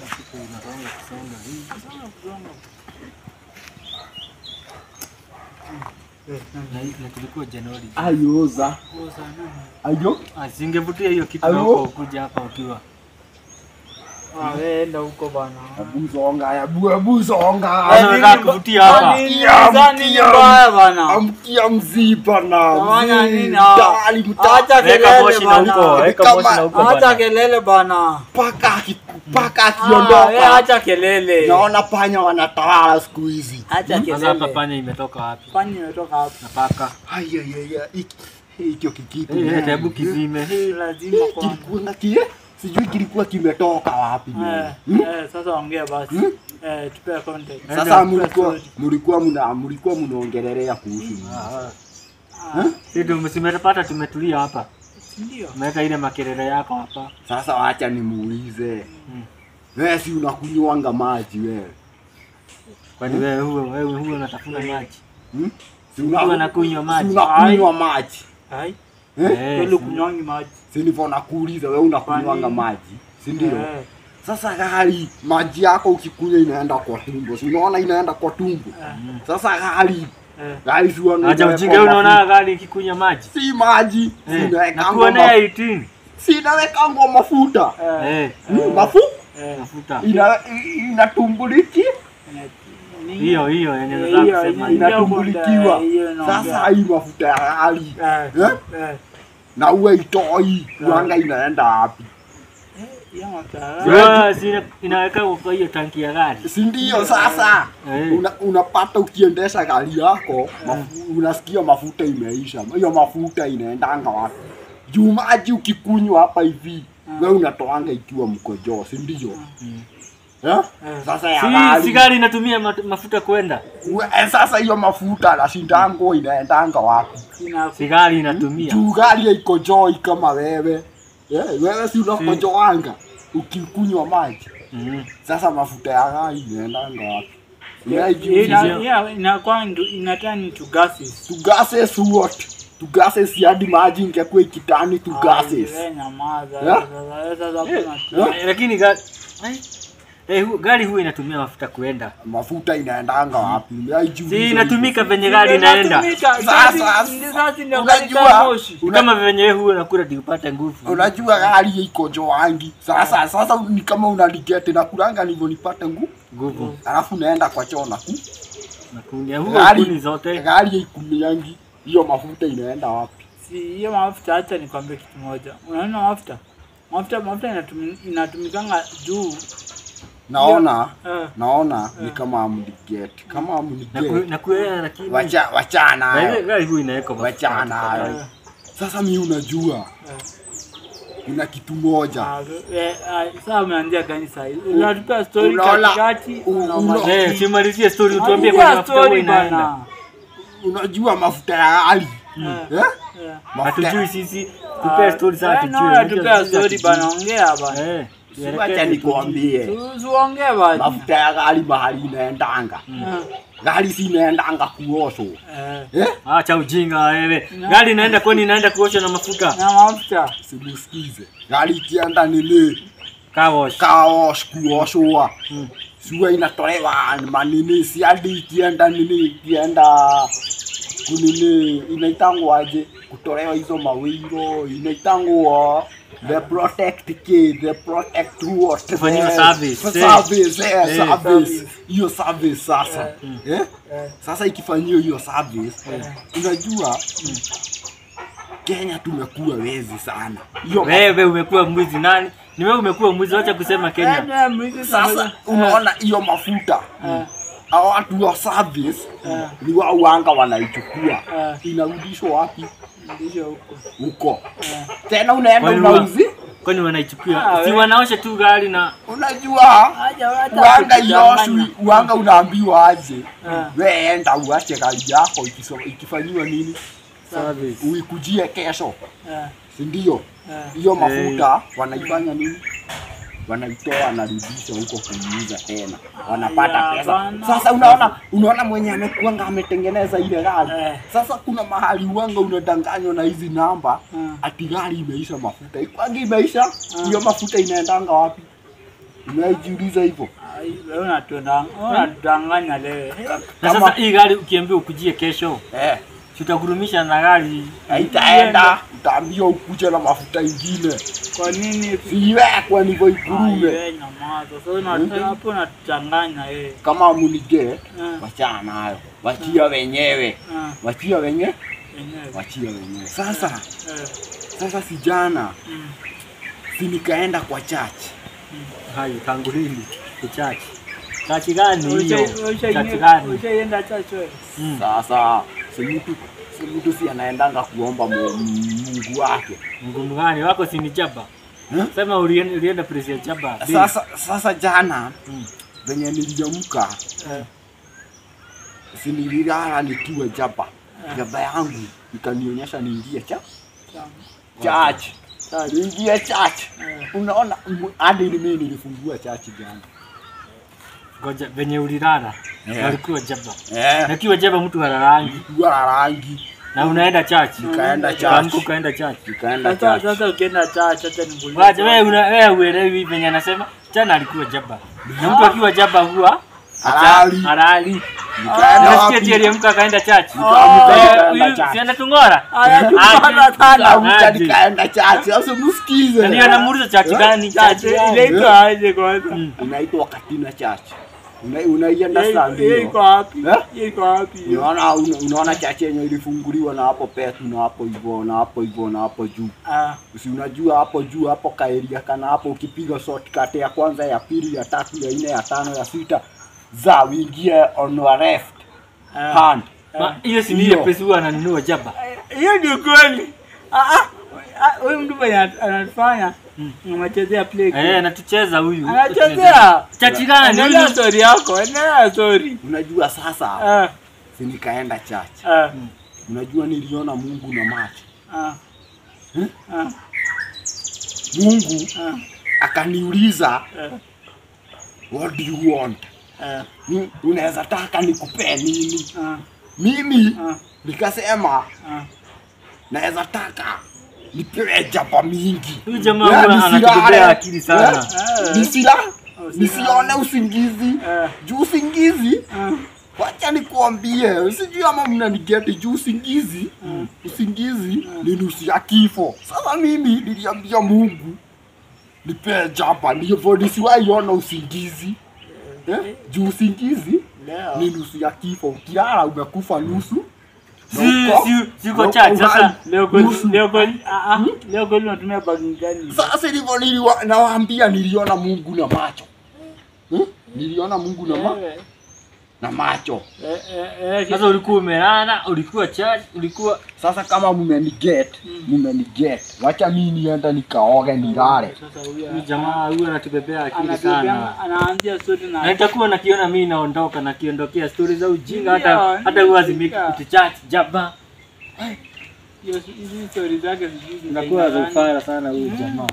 Unasonga kusonga hii. Na tulikuwa Januari. Ayoza. Ayo? Asingevutia hiyo kitu huko kuja hapa ukiwa. Ah, wewe enda huko bana. Abu songa, abu songa. Anataka kuvutia hapa. Nini mbaya bana? Amkia mzipa na. Fanya nini? Acha kelele bana. Weka moshi na huko bana. Acha kelele bana. Paka akiondoka. Wewe acha kelele. Naona panya wanatawala siku hizi. Acha kelele. Sasa hapa panya imetoka wapi? Panya imetoka wapi? Na paka. Haya ya hicho kikitu. Hebu kizime. Hii lazima kwa. Kilikuwa kie? Sijui kilikuwa kimetoka wapi. Sasa ongea basi. Tupe context. Sasa mlikuwa mnaongelelea kuhusu. Sisi tumepata tumetulia hapa. Ndio. Umeweka ile makelele yako hapa. Sasa acha nimuulize. Wewe si unakunywanga maji wewe? Kwani wewe huo unatafuna maji? Si unakunywa maji? Unakunywa maji. Hai. Wewe ukunywangi maji. Si ndivyo nakuuliza wewe unakunywanga maji, si ndio? Sasa gari maji yako ukikunywa inaenda kwa tumbo. Si unaona inaenda kwa tumbo? Sasa gari gari si unaona. Acha ujinga, unaona gari ikikunywa maji? Si maji, si inaweka ngoma mafuta. Mafuta. Inatumbuliki. Hiyo yenye nataka kusema inatumbulikiwa. Sasa hii mafuta ya gari. Na uwe itoi, uanga inaenda wapi? Si inaweka kwa hiyo tanki ya gari. Si ndio sasa? Unapata ukiendesha gari yako, unasikia mafuta imeisha. Hiyo mafuta inaendanga wapi? Juu maji ukikunywa hapa hivi, wewe unatoanga ikiwa mkojo, si ndio? Sasa ya gari. Si gari inatumia mafuta kwenda. Sasa hiyo mafuta na shindango inaendanga wapi? Si gari inatumia. Juu gari haikojoi kama wewe. Wewe si unakojoanga ukikunywa maji. Sasa mafuta ya gari inaendanga wapi? Inakuwa inaturn to gases. To gases what? To gases hadi maji ingekuwa ikitani to gases. Lakini gari huwa inatumia mafuta kuenda. Mafuta inaendanga wapi? Si inatumika venye gari inaenda. Sasa unajua kama venye huwa unakula ndio upate nguvu. Unajua gari iko joangi. Sasa ni kama unaligete na kulanga ndivyo nipate nguvu. Alafu naenda kwa choo na kunia huwa kuni zote. Gari ikumiangi. Hiyo mafuta inaenda wapi? Si hiyo mafuta, acha nikwambie kitu moja. Unaona mafuta? Mafuta inatumikanga juu. Naona ni kama amniget. Kama amniget. Na kuelewa lakini wachana. Gari huwa inaweka wachana. Sasa mimi unajua. Kuna kitu moja. Sasa umeanzia gani sasa? Unatupa story katikati. Simalizie story utuambie kwa mafuta huwa inaenda. Unajua mafuta ya gari. Hatujui sisi. Tupe story sasa tujue. Tupe story bana, ongea bana. Acha nikuambie. Usiongee bana. Mafuta ya gari mahali inaendanga. Gari si inaendanga kuoshwa. Acha ujinga wewe. Gari inaenda kwani inaenda kuoshwa na mafuta? Na mafuta. Simusikize. Gari ikienda nini? Car wash. Car wash kuoshwa. Siwe inatolewa manini si hadi ikienda nini ikienda kunini inaitangwa aje kutolewa hizo mawingo inaitangwa the protect kid, the protect what? Kufanyiwa service. Service. Hiyo service sasa. Sasa ikifanyiwa hiyo service, unajua Kenya tumekuwa wezi sana. Wewe umekuwa mwizi nani? Ni wewe umekuwa mwizi, acha kusema Kenya. Sasa unaona hiyo mafuta. Hao watu wa service ni wao wanga wanaichukua. Inarudishwa wapi? Huko. Tena unaenda unauzi? Kwani wanaichukua? Si wanaosha tu gari na unajua uanga yoshwi, uanga unaambiwa aje. Wewe enda uache gari yako ikifanyiwa nini? Service. Uikujie kesho. Si ndio? Hiyo mafuta wanaifanya nini? Wanaitoa wanarudisha huko kuuza tena. Wanapata pesa. Sasa unaona mwenye amekuanga ametengeneza ile gari. Sasa kuna mahali uanga unadanganywa na hizi namba ati gari imeisha mafuta. Ikwangi imeisha, hiyo mafuta inaendanga wapi? Unajiuliza hivyo? Wewe unatudanganya leo. Na sasa hii gari ukiambiwa ukujie kesho. Tutagurumisha na gari haitaenda, utaambiwa ukuje na mafuta ingine. Kwa nini? Siwekwe ndivyo igurume. Sasa hapo unatuchanganya eh. Kama munige wachana nayo. Wachia wenyewe. Wachia wenyewe. Wachia wenyewe. Sasa sasa sijana si nikaenda kwa church. Hai tangu lini kwa church? Church gani hiyo? Church gani? Ushaenda church wewe? Sasa si mtu si anaendanga kuomba Mungu wake. Mungu gani wako si ni Jaba? Sema ulienda place ya Jaba. Sasa jana venye niliamka si nililala nikiwa Jaba. Jaba yangu ikanionyesha niingie church. Niingie church. Unaona hadi mimi nilifungua church jana. Ngoja venye ulilala walikuwa Jaba. Na kiwa Jaba mtu halalangi. Halalangi. Na unaenda church. Nikaenda church. Ukaenda church. Nikaenda church. Sasa ukienda church hata nikuulize. Wacha wewe uelewi venye anasema jana alikuwa Jaba. Na mtu akiwa Jaba huwa halali. Halali. Nikaenda wapi? Nasikia aliamka akaenda church. Nikaenda church. Sienda tungora. Aya nikaenda church. Sasa msikize. Ndio anamuuliza church gani? Church inaitwa aje kwanza? Inaitwa Katina Church. Unaienda sana. Iko wapi? Iko wapi? Unaona church yenye ilifunguliwa na hapo Petu na hapo hivyo na hapo hivyo na hapo juu. Si unajua hapo juu hapo kaeria kana hapo ukipiga shortcut ya kwanza ya pili ya tatu ya nne ya tano ya sita za uingie on your left hand. Hiyo si ile pesa huwa ananunua Jaba. Hiyo ni kweli. Huyu mtu mwenye anafanya anachezea play. Anatucheza huyu. Anachezea. Church gani? Endelea story yako. Endelea story. Unajua sasa si nikaenda church. Unajua niliona Mungu na macho. Mungu akaniuliza what do you want? Unaweza taka nikupe nini? Mimi nikasema naweza taka nipewe Jaba mingi. Huyu jamaa anatubebea akili sana. Nisione usingizi. Juu usingizi. Wacha nikuambie, usijui ama mnanigeti juu usingizi. Usingizi ni nusu ya kifo. Sasa mimi niliambia Mungu nipewe Jaba, ndivyo nisiwahi ona usingizi. Juu usingizi ni nusu ya kifo. Ukilala umekufa nusu. Si kwa church sasa leo kweli unatumia bagi gani? Sasa ndivyo nawaambia niliona Mungu na macho. Niliona Mungu na macho. Sasa ulikuwa umelala, ulikuwa church, ulikuwa sasa kama mmeniget. Wacha mimi nienda nikaoge nilale. Sasa huyu jamaa huyu anatubebea akili sana. Anaanzia story na nitakuwa nakiona mimi naondoka na kiondokea story za ujinga hata huwa zimiki to church Jaba. Hiyo hizi story zake sijui. Nakuwa za ufara sana huyu jamaa.